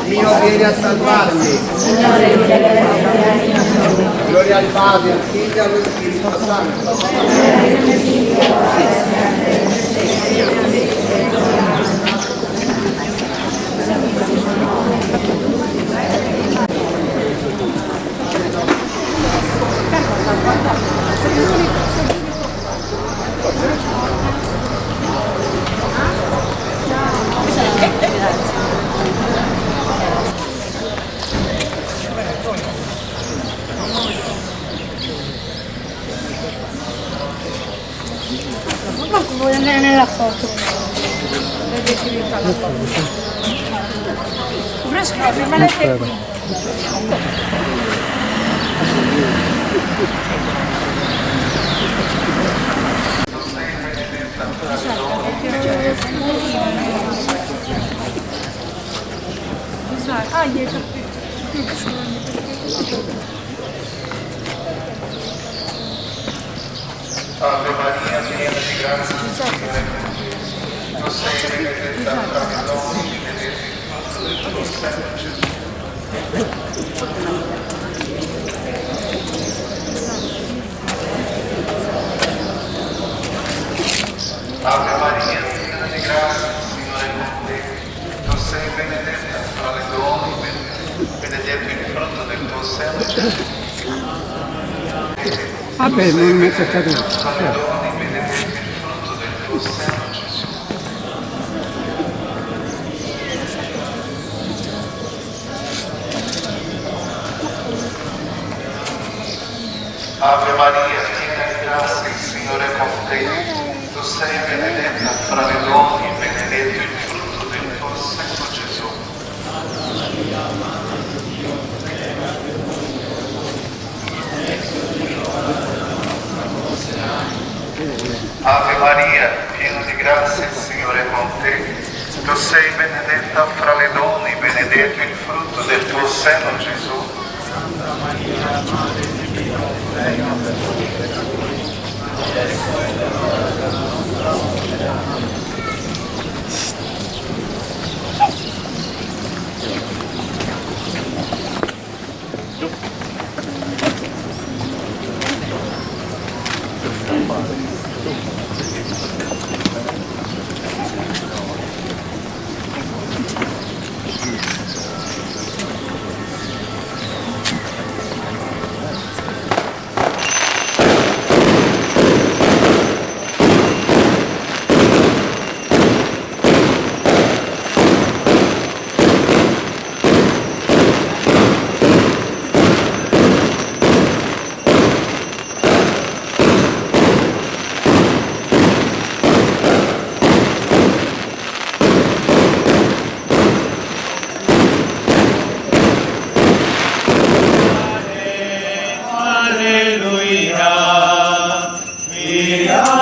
Dio viene a salvarmi. Gloria al Padre, al Figlio e allo Spirito Santo. Manco voglio andare nella foto. Rimanete qui. Ave Maria, piena di grazia, il Signore è con te. Tu sei benedetta fra le donne, e benedetto il frutto del tuo seno, Gesù. Ave Maria, piena di grazia, il Signore è con te. Tu sei benedetta fra le donne, benedetto il frutto del tuo seno, Gesù. Vabbè, non mi è caduto. Fra le donne, benedetto il frutto del tuo seno, Gesù. Ave Maria, piena di grazia, il Signore è con te. Tu sei benedetta fra le donne e benedetto il frutto del tuo seno, Gesù. Ave Maria, piena di grazia, il Signore è con te. Tu sei benedetta fra le donne e benedetto il frutto del tuo seno, Gesù. Alleluia. Miracolo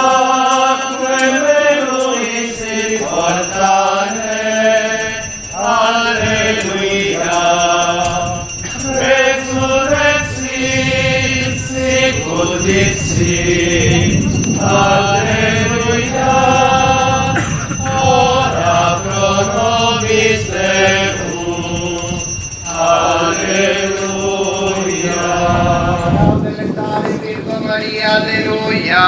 lui si portare. Alleluia. Resurrexit, sicut dixit. Alleluia, ora pro nobis Deus. Alleluia. Virgo Maria, alleluia.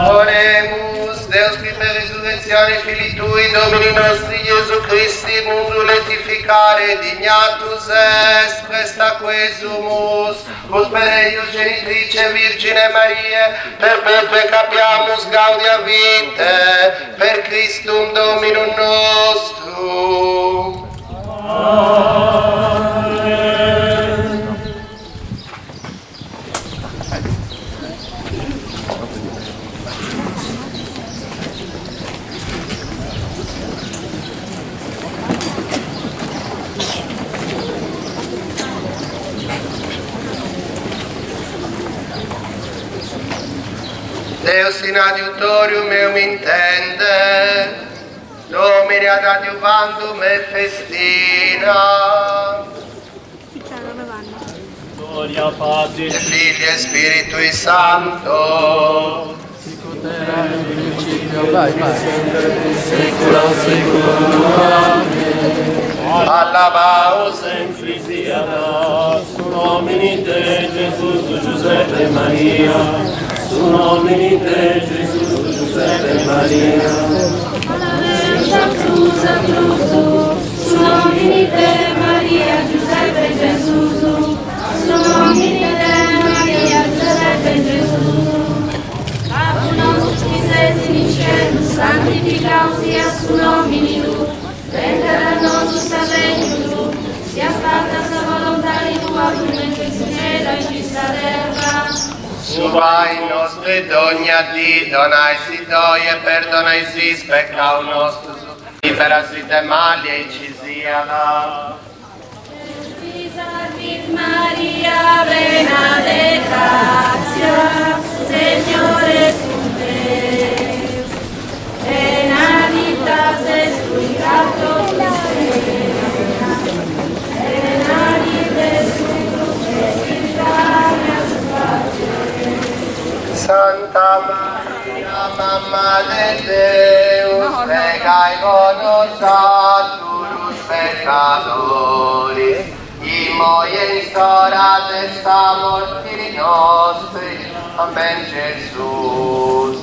Oremus, Deus qui per resurrectione Filii Tui, Domini nostri Iesu Christi, mundum laetificare dignatus est, presta quesumus, ut per eius genitrice Virgine Mariae, perpetue capiamus gaudia vitae, per Christum Dominum nostrum. Deus in adiutorium meum intende, Domine ad adiuvandum me festina. Gloria Patri Et Filio et Spiritui Sancto. Sicut erat in principio, vai, vai. saecula saeculorum. Amen. Alabaus Sempre siat su nomini te Gesù, Giuseppe e Maria. Su nomini te Gesù, Giuseppe e Maria. Sa crusu, su nomini te Maria, Giuseppe e Gesù. Su nomini te Maria, Giuseppe e Gesù. Babbu nostru chi ses in cielu, sanctificau siat su nomini tuu, bengat a nosu s'arregnu tuu, siat fatta sa volontadi tua, cumenti in su cielu aici in sa terra. Su pani nostru de dogna dì, donaisì oi e perdonaisì is peccaus nostus, liberasì de mali e aici siat. Ti salvit Maria, plena de gratia, Segnore est cun te. Benedicta ses tui tra totus feminas, benedictus est su fructu 'e is intragnas tuas, Gesù. Santa Maria, Mamma de Deus, pregai po nosaturus peccadoris, immoi e in s'ora de sa morti nostri. Amen, Gesùs.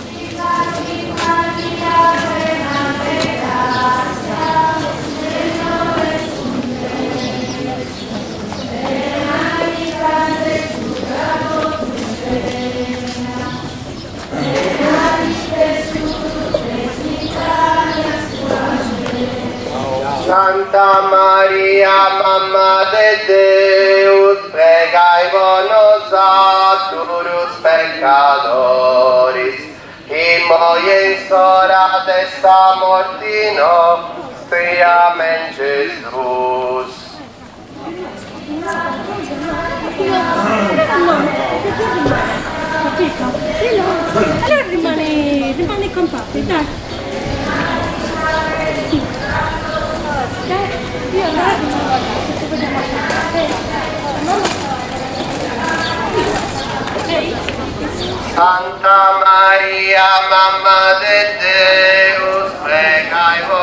Ti salvit Maria, plena de gratia, Segnore est cun te. Benedicta ses tui tra totus feminas, benedictus est su fructu 'e is intragnas tuas, Gesù. Santa Maria, Mamma de Deus, pregai po nosaturus peccadoris, immoi e in s'ora de sa morti nostri. Amen, Gesùs. Capito? Sì, no. Allora rimane, rimane con papi, dai. Sì. Dai, io allora rimango a casa, ci vediamo a casa. Non lo so. Ok? Santa Maria, Mamma de Deus, pregai po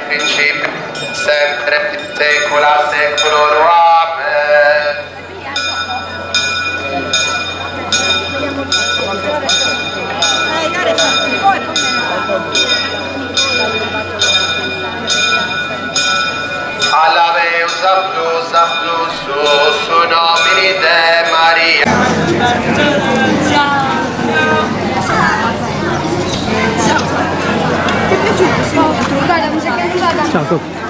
principio, sempre, saecula saeculorum. Amen. Allabeus a prus a prus su nomini de Maria. Ti è piaciuto? Sì. Guarda, mi sa che è arrivata. Ciao.